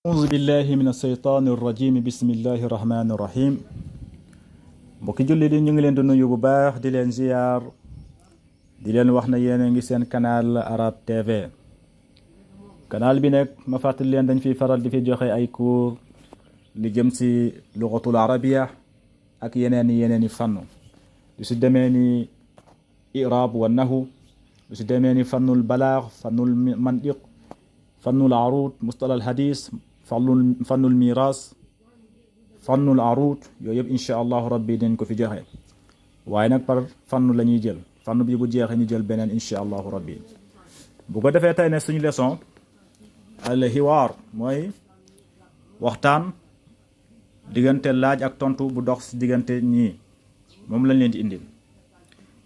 أعوذ بالله من الشيطان الرجيم بسم الله الرحمن الرحيم mbokki julli di ñu ngi leen di nuyu bu baax di leen ziar di leen wax na yéen a ngi seen canal Arab TV canal bi nag ma fàttali leen dañ fiy faral di fi joxe ay cours li jëm si lugatul arabiya ak yeneeni fànn lu si demee ni i'rab wa nahu lu si demee ni fannul balaax fannul mantiq fannul arud mustalah al hadis fannul miras fannul arud yooyu yëpp incha allahu rabbi dañ ko fi joxe waaye nag par fannu la ñuy jël fann bi bu jeexee ñu jël beneen incha allahu rabbi bu ko defee tey ne suñu leçon al hiwaar mooy waxtaan diggante laaj ak tontu bu dox si diggante ñii moom lañ leen di indil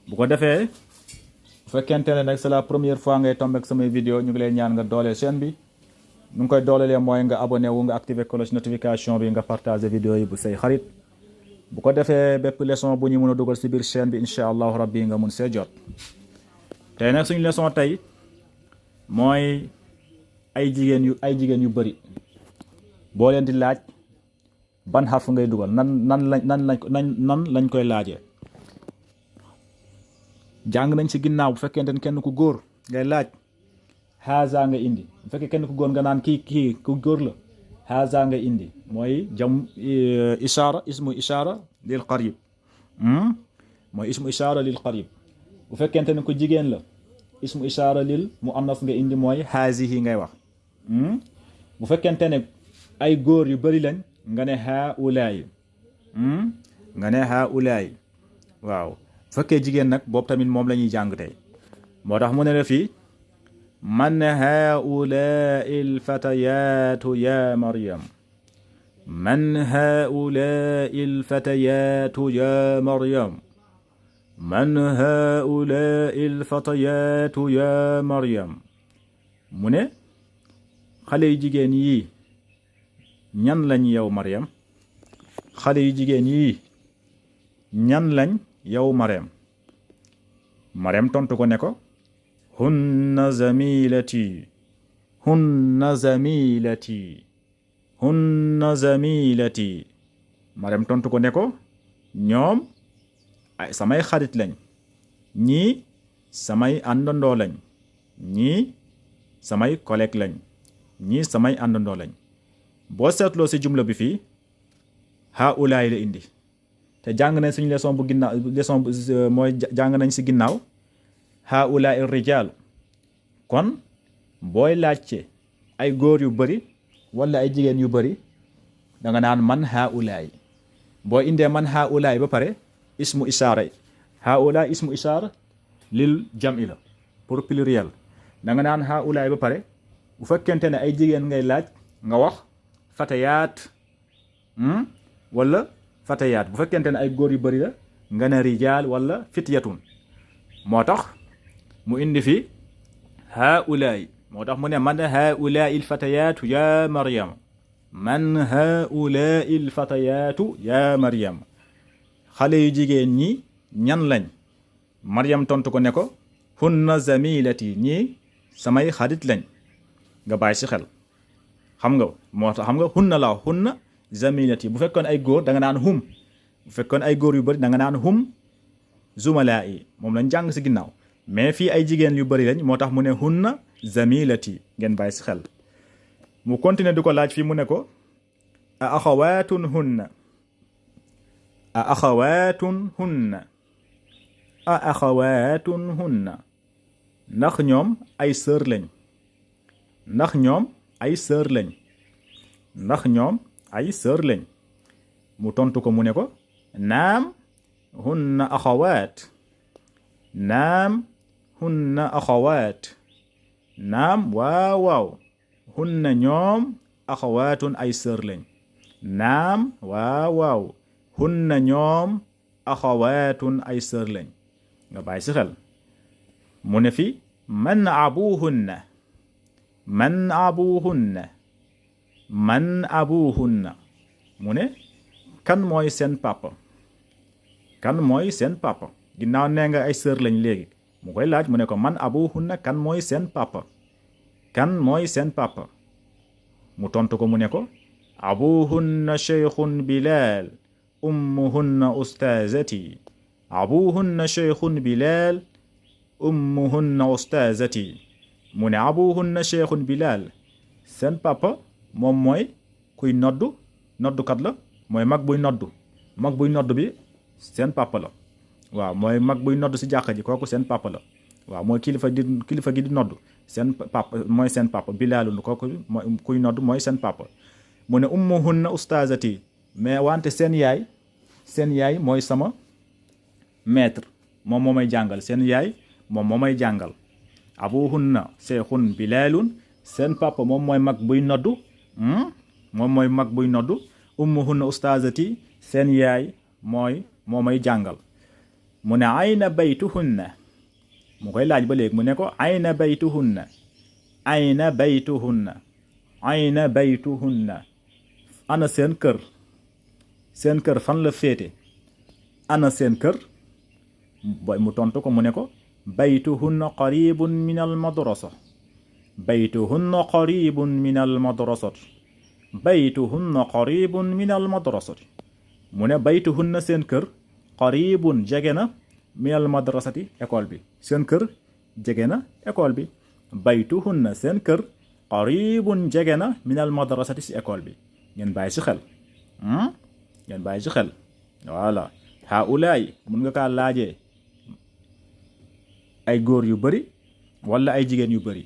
bu ko defee bu fekkente ne nag c'est la première fois ngay tomber ak samay vidéo ñu ngi lay ñaan nga dooleel chaîne bi nu ngi koy doolelee mooy nga abonné wu nga activer cloche notification bi nga partager vidéo yi bu say xarit bu ko defee bépp leçon bu ñu mën a dugal si biir chaîne bi incha allahu rabbi nga mun see jot tey nag suñu leçon tey mooy ay jigéen yu bëri boo leen di laaj ban xarf ngay dugal nan lañ koy laajee jàng nañ si ginnaaw bu fekkente ne kenn ku góor ngay laaj haza nga indi bu fekkee kenn ku góor nga naan kii ku góor la haza nga indi mooy jam ishaara ismu ishaara lil qarib mooy ismu ishaara lil qarib bu fekkente ne ku jigéen la ismu ishaara lil muannas nga indi mooy hazihi ngay wax bu fekkente ne ay góor yu bari lañ nga ne haulaay waaw bu fekkee jigéen nag boobu tamit moom la ñuy jàng tey moo tax mu ne la fii man haulaai alfatayaatu ya maryam man haulaai alfatayaatu ya maryam man haulaai alfatayaatu ya maryam mu ne xale yu jigéen yii ñan lañ yow maryam xale yu jigéen yii ñan lañ yow maryam tontu ko ne ko hunna zamilati maryam tontu ko ne ko ñoom ay samay xarit lañ ñii samay àndandoo lañ ñii samay collègue lañ ñii samay àndandoo lañ boo seetloo ci jumla bi fii haulaay la indi te jàng nañ suñu leçon bu ginnaaw mooy jàng nañ ci ginnaaw haulaay rijal kon booy laajte ay góor yu bari wala ay jigéen yu bari da nga naan man haulaay boo indee man haulaay ba pare ismu ishaara haulaay ismu ishaara lil jam'i la pour pluriel da nga naan haulaay ba pare bu fekkente ne ay jigéen ngay laaj nga wax fatayaat wala fatayaat bu fekkente ne ay góor yu bari la nga ne rijal wala fityatun moo tax mu indi fi haulaay moo tax mu ne man haulaai alfatayaatu ya maryam man haulaai alfatayaatu ya maryam xale yu jigéen ñi ñan lañ maryam tontu ko ne ko hunna zamilati ñii samay xarit lañ nga bàyyi ci xel xam nga moo tax xam nga hunna la hunna zamilati bu fekkoon ay góor da nga naan hum bu fekkoon ay góor yu bëri da nga naan hum zumalaa yi moom lañ jàng ci ginnaaw mais fii ay jigéen yu bëri lañ moo tax mu ne hunna zamilati ngeen bàyyi ci xel mu continuer di ko laaj fii mu ne ko a axawaatun hunna ndax ñoom ay sœur lañ ndax ñoom ay sœur lañ mu tontu ko mu ne ko naam hunna axawaat naam waaw hunna ñoom axawaatun ay sœur lañ naam waaw hunna ñoom axawaatun ay sœur lañ nga bàyyi ci xel mu ne fi man abuhunna mu ne kan mooy seen papa ginnaaw nee nga ay sœur lañ léegi mu koy laaj mu ne ko man abuhunna kan mooy seen papa mu tontu ko mu ne ko abuhunna cheikhun bilal ummuhunna ustazati abuhunna cheikhun bilal ummuhunna ustazati mu ne abuhunna cheikhun bilal seen papa moom mooy kuy noddukat la mooy mag buy noddu bi seen papa la waaw mooy mag buy noddu si jàkka ji kooku seen papa la waaw mooy kilifa gi di noddu seen papa mooy seen papa bilaalun kooku mooy kuy noddu mooy seen papa mu ne ummuhunna ustazati mais wante seen yaay mooy sama maître moom moo may jàngal seen yaay moom moo may jàngal abuhunna cheikhun bilaalun seen papa moom mooy mag buy noddu ummuhunna ustazati seen yaay mooy moo may jàngal mu ne ayna baytuhunna mu koy laaj ba léegi mu ne ko ayna baytuhunna ana seen kër fan la féete ana seen kër boy mu tontu ko mu ne ko baytuhunna qaribun min al madrasa baytuhunna qaribun min al madrasati mu ne baytuhunna seen kër qaribun jege na min al madrasati école bi seen kër jege na école bi baytuhunna seen kër qaribun jege na min al madrasati si école bi ngeen bàyyi si xel voilà haulaay mun nga kaa laajee ay góor yu bari wala ay jigéen yu bari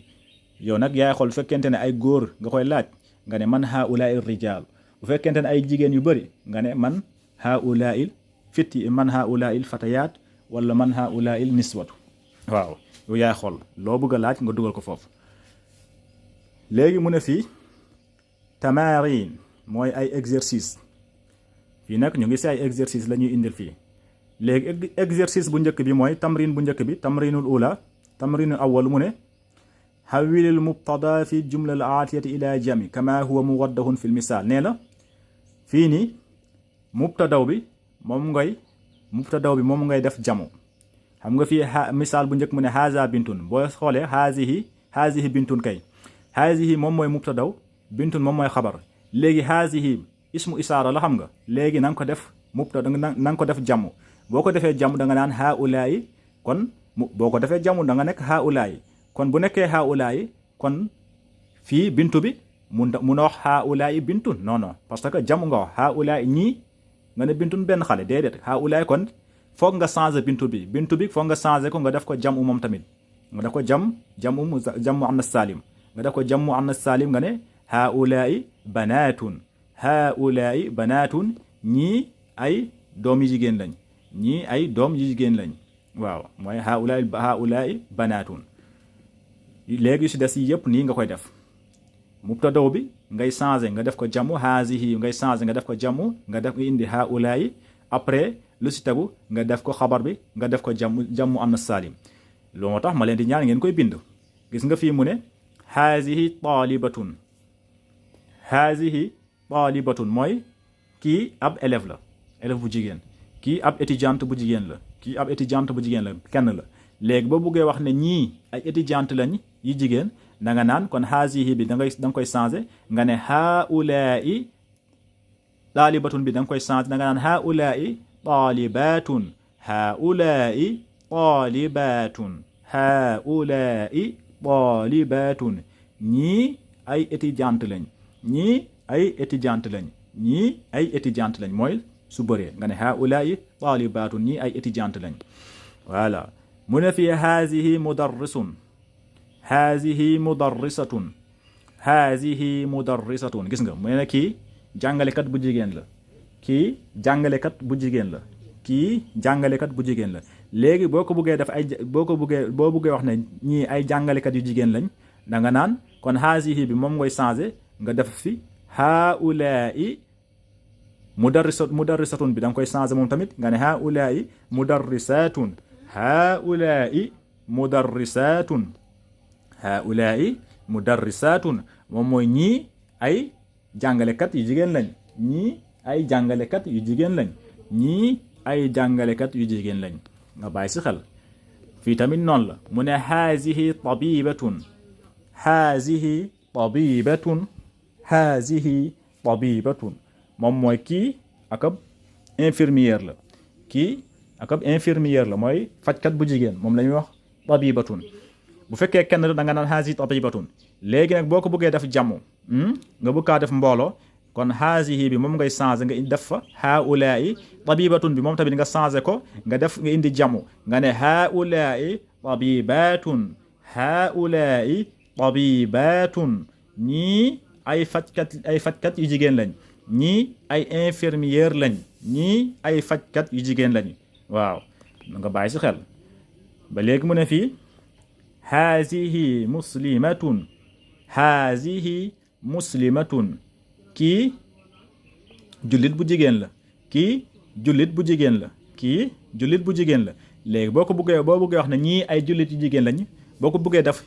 yow nag yaay xool bu fekkente ne ay góor nga koy laaj nga ne man haulaay rijaal bu fekkente ne ay jigéen yu bari nga ne man haulaay fatayaat wala man haulaay niswatu waaw yow yaay xool loo bëgg a laaj nga dugal ko foofu léegi mu ne fii tamarin mooy ay exercice fii nag ñu ngi si ay exercice la ñuy indil fii léegi exercice bu njëkk bi mooy tamrin bu njëkk bi tamrinul ula tamrinul awwal mu ne hawilil mubtada fi jumla al aatiyati ila jami kama huwa muwaddahun fil misaal nee la fii nii mubtadaw bi moom ngay def jamu xam nga fii misaal bu njëkk mu ne haza bintun boo xoolee hazihi bintun kay hazihi moom mooy mubtadaw bintun moom mooy xabar léegi hazihi ismu isaara la xam nga léegi na nga ko def mubtada na nga ko def jamu boo ko defee jamu da nga naan haulaayi kon boo ko defee jamu da nga nekk haulaayi kon bu nekkee haulaayi kon fii bintu bi mun a wax haulaayi bintun non parce que jamu nga wax haulaayi ñii nga ne bintun benn xale déedéet haulaayi kon foog nga changer bintu bi foog nga changer ko nga def ko jamu moom tamit nga def ko jamu annas salim nga def ko jamu annas salim nga ne haulaayi banaatun ñii ay doom yu jigéen lañ waaw mooy haulaay banaatun léegi si des yi yëpp nii nga koy def mubtadaw bi ngay changer nga def ko jamu hazihi ngay changer nga def ko jamu nga def indi haulaay après lu si tegu nga def ko xabar bi nga def ko jamu annas salim loolu moo tax ma leen di ñaan ngeen koy bind gis nga fii mu ne hazihi taalibatun mooy kii ab élève bu jigéen kii ab étudiante bu jigéen la kenn la léegi ba buggee wax ne ñii ay étudiante lañ yi jigéen da nga naan kon hazihi bi da nga koy changer nga ne haulaai taalibatun bi da nga koy changer da nga naan haulaai taalibatun ñii ay étudiante lañ mooy su bëree nga ne haulaai taalibatun ñii ay étudiante lañ voilà mu ne fii hazihi mudarrisatun gis nga mu ne kii jàngalekat bu jigéen la léegi boo ko buggee def boo buggee wax ne ñii ay jàngalekat yu jigéen lañ da nga naan kon hazihi bi moom ngoy changer nga def fi haulaai mudarrisatun bi da nga koy changer moom tamit nga ne haulaai mudarrisatun moom mooy ñii ay jàngalekat yu jigéen lañ ñii ay jàngalekat yu jigéen lañ nga bàyyi si xel fii tamit noonu la mu ne hazihi hazihi tabibatun moom mooy kii ak ab infirmière la kii ak ab infirmière la mooy fajkat bu jigéen moom la ñuy wax tabibatun bu fekkee kenn da nga naan hazihi tabibatun léegi nag boo ko bëggee def jamu nga bëgg kaa def mbooloo kon hazihi bi moom ngay changé nga def fa haulaai tabibatun bi moom tamit nga changé ko nga indi jamu nga ne haulaai tabibatun haulaai tabibatun ñii ay fajkat yu jigéen lañ ñii ay infirmière lañ ñii ay fajkat yu jigéen lañ waaw nga bàyyi si xel ba léegi mu ne fii hazihi muslimatun kii jullit bu jigéen la kii jullit bu jigéen la kii jullit bu jigéen la léegi boo bëggee wax ne ñii ay jullit yu jigéen lañ boo ko bëggee def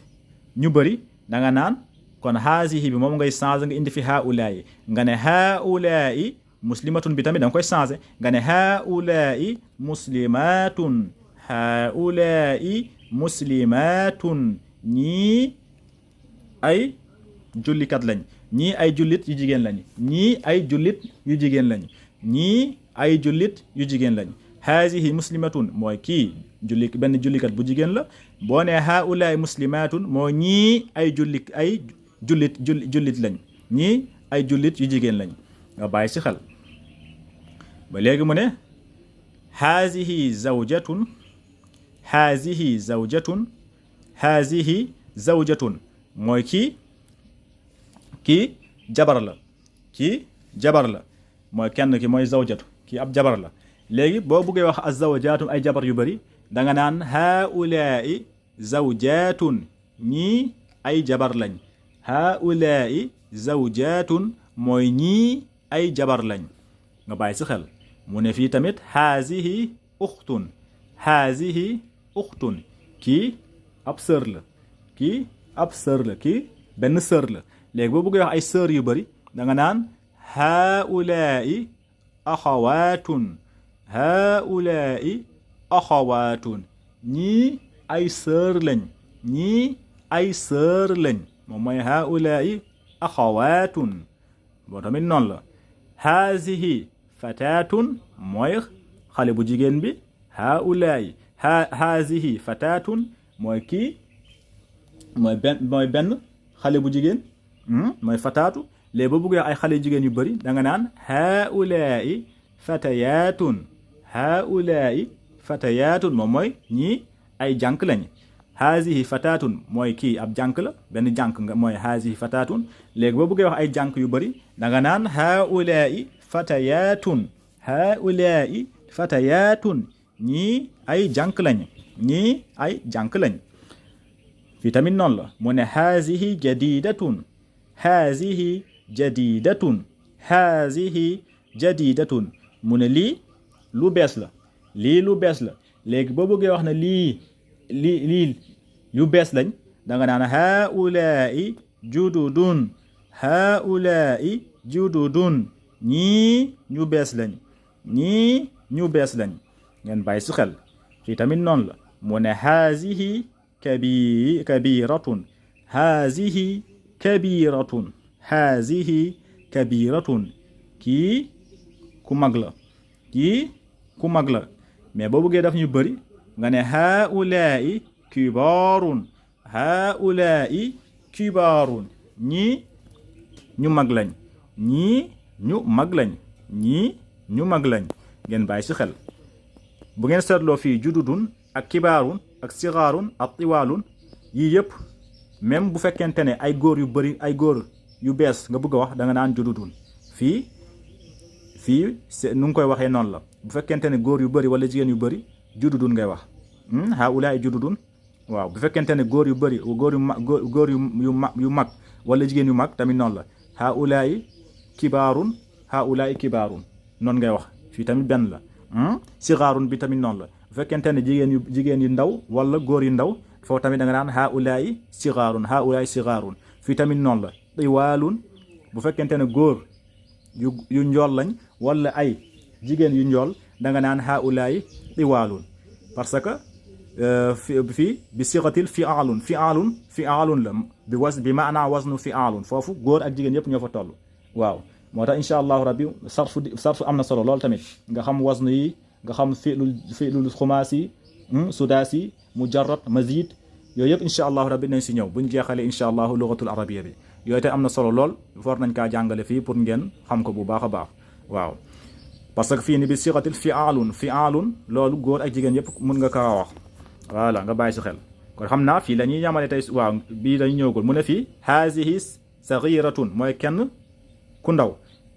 ñu bëri da nga naan kon hazihi bi moom ngay changé nga indi fi haulaai nga ne haulaai muslimatun bi tamit da nga koy changé nga ne haulaai muslimatun ñii ay jullikat lañ ñii ay jullit yu jigéen lañ ñii ay jullit yu jigéen lañ ñii ay jullit yu jigéen lañ hazihi muslimatun mooy kii benn jullikat bu jigéen la boo nee haulaai muslimatun moo ñii ay jullit lañ ñii ay jullit yu jigéen lañ nga bàyyi ci xel ba léegi mu ne hazihi zawjatun mooy kii jabar la mooy kenn ki mooy zawjatu kii ab jabar la léegi boo buggee wax az-zawjatun ay jabar yu bari da nga naan haulaai zawjatun ñii ay jabar lañ haulaai zawjatun mooy ñii ay jabar lañ nga bàyyi ci xel mu ne fii tamit hazihi ukhtun kii ab sœur la kii benn sœur la léegi boo bëggee wax ay sœur yu bari da nga naan haulaai axawaatun ñii ay sœur lañ moom mooy haulaai axawaatun boo tamit noonu la hazihi fatatun mooy xale bu jigéen bi haulaai hazihi fatatun mooy kii mooy benn xale bu jigéen mooy fataatu léegi boo bëggee ay xale jigéen yu bari da nga naan haulaai fatayatun moom mooy ñii ay jànk lañ hazihi fatatun mooy kii ab jànk la benn jànk nga mooy hazihi fatatun léegi boo bëggee wax ay jànk yu bari da nga naan haulaai fatayatun ñii ay jànk lañ fii tamit noonu la mu ne hazihi jadidatun mu ne lii lu bees la léegi boo bëggee wax ne lii yu bees lañ da nga naan haulaai jududun ñii ñu bees lañ ngeen bàyyi su xel fii tamit noonu la mu ne hazihi kabiratun kii ku mag la mais boo bëggee daf ñu bëri nga ne haulaai kibarun ñii ñu mag lañ ngeen bàyyi ci xel bu ngeen seetloo fii jududun ak kibaarun ak sigaarun ak tiwaalun yii yëpp même bu fekkente ne ay góor yu bari ay góor yu bees nga bëgg a wax da nga naan jududun fii nu ngi koy waxee noonu la bu fekkente ne góor yu bari wala jigéen yu bari jududun ngay wax haulaay jududun waaw bu fekkente ne góor yu bari góor yu mag wala jigéen yu mag tamit noonu la haulaay kibaarun noonu ngay wax fii tamit benn la sigaarun bi tamit noonu la bu fekkente ne jigéen yu ndaw wala góor yu ndaw foofu tamit da nga naan haulaay sigaarun fii tamit noonu la tiwaalun bu fekkente ne góor yu njool lañ wala ay jigéen yu njool da nga naan haulaay tiwaalun parce que في بصيغه فعال la bi maanaa wasnu fi'aalun foofu góor ak jigéen yëpp ñoo fa toll waaw moo tax incha allahu rabbi sarfu am na solo lool tamit nga xam wasnu yi nga xam fi'lul xumaasi sudaasi mujarrad mazid yooyu yëpp incha allahu rabbi nañ si ñëw buñ jeexalee incha allahu lugatul arabiyya bi yooyu te am na solo lool war nañ kaa jàngale fii pour ngeen xam ko bu baax a baax waaw parce que fii ni bi sigatil fi'aalun loolu góor ak jigéen yëpp mun nga kaa wax voilà nga bàyyi si xel kon xam naa fii la ñuy ñamale tey waaw bii dañu ñëwagul mu ne fii hazihi saghiratun mooy kenn ku ndaw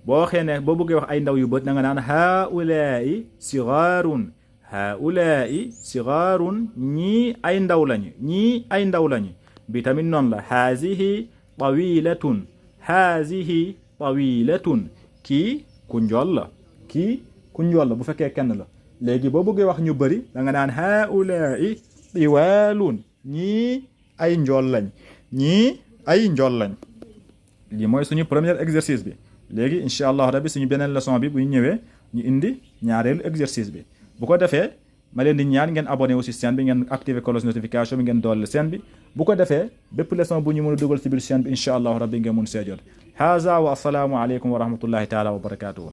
boo waxee ne boo bëggee wax ay ndaw yu bët da nga naan haulaai sigaarun ñii ay ndaw lañu bi tamit noonu la hazihi tawilatun kii ku njool la bu fekkee kenn la léegi boo bëggee wax ñu bëri da nga naan haulaai tiwaalun ñii ay njool lañ lii mooy suñu premier exercice bi léegi incha allah rabbi suñu beneen leçon bi bu ñu ñëwee ñu indi ñaareelu exercice bi bu ko defee ma leen di ñaan ngeen abonné wu si chaîne bi ngeen activer cloche notification bi ngeen dooleel chaîne bi bu ko defee bépp leçon bu ñu mën a dugal si biir chaîne bi incha allah rabbi ngeen mun see jot haza wa assalaamu aleykum wa rahmatullahi taala wa barakatuhu